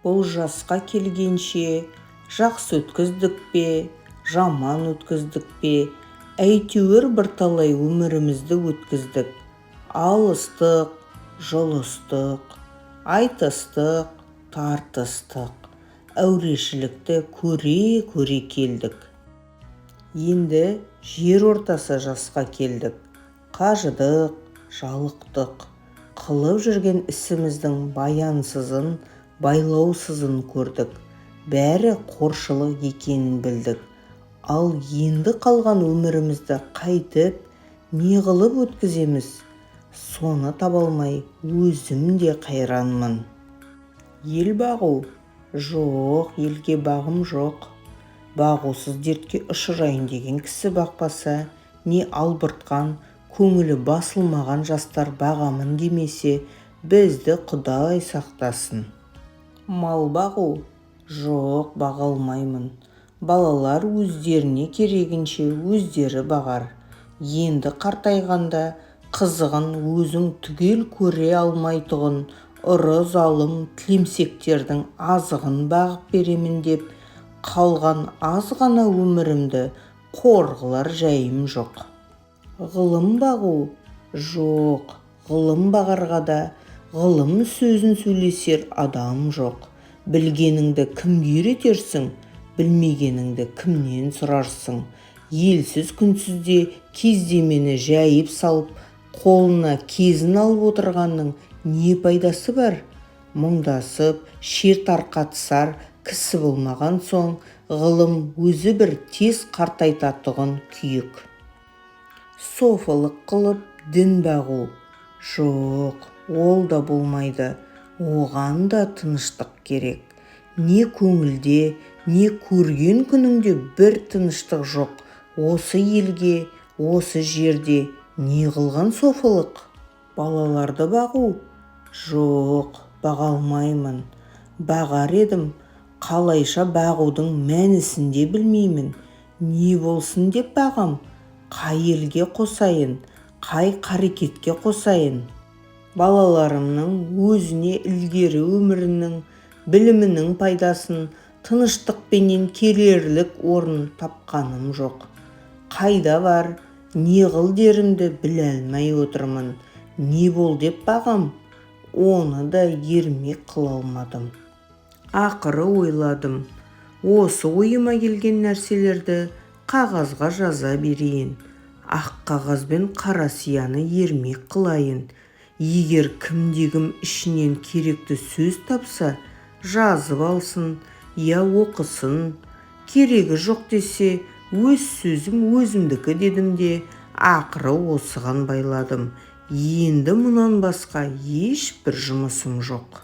Бұл жасқа келгенше жақсы өткіздік пе, жаман өткіздік пе, әйтеуір бірталай өмірімізді өткіздік. Алыстық, жұлыстық, айтыстық, тартыстық, әурешілікті көре-көре келдік. Енді жер ортасы жасқа келдік. Қажыдық, жалықтық. Қылып жүрген ісіміздің баянсызын, байлаусызын көрдік. Бәрі қоршылық екенін білдік. Ал енді қалған өмірімізді қайтіп, не қылып өткіземіз? Соны таба алмай өзім де қайранмын. Ел бағу? Жоқ, елге бағым жоқ. Бағусыз дертке ұшырайын деген кісі бақпаса, не албыртқан, көңілі басылмаған жастар бағамын демесе, бізді Құдай сақтасын. Мал бағу? Жоқ, баға алмаймын. Балалар өздеріне керегінше өздері бағар. Енді қартайғанда қызығын өзің түгел көре алмайтұғын ұры-залым тілемсектердің азығын бағып беремін деп қалған аз ғана өмірімді қор қылар жайым жоқ. Ғылым бағу? Жоқ, ғылым бағарға да ғылым сөзін сөйлесер адам жоқ. Білгеніңді кімге үйретерсің, білмегеніңді кімнен сұрарсың? Елсіз күнсізде кездемені жайып салып, қолына кезін алып отырғанның не пайдасы бар? Мұңдасып, шер тарқатысар кісі болмаған соң, ғылым өзі бір тез қартайтатұғын күйік. Софылық қылып дін бағу? Жоқ, ол да болмайды. Оған да тыныштық керек. Не көңілде, не көрген күніңде бір тыныштық жоқ. Осы елге, осы жерде не қылған софылық? Балаларды бағу? Жоқ, баға алмаймын. Бағар едім, қалайша бағудың мәнісін де білмеймін. Не болсын деп бағам? Қай елге қосайын, қай қарекетке қосайын? Балаларымның өзіне ілгері өмірінің, білімінің пайдасын тыныштықпенен келерлік орын тапқаным жоқ. Қайда бар, не қыл дерімді біле алмай отырмын. Не бол деп бағам? Оны да ермек қыла алмадым. Ақыры ойладым. Осы ойыма келген нәрселерді қағазға жаза берейін. Ақ қағаз бен қара сияны ермек қылайын. Егер кімде-кім ішінен керекті сөз тапса, жазып алсын, я оқысын. Керегі жоқ десе, өз сөзім өзімдікі дедім де, ақыры осыған байладым. Енді мұнан басқа ешбір жұмысым жоқ.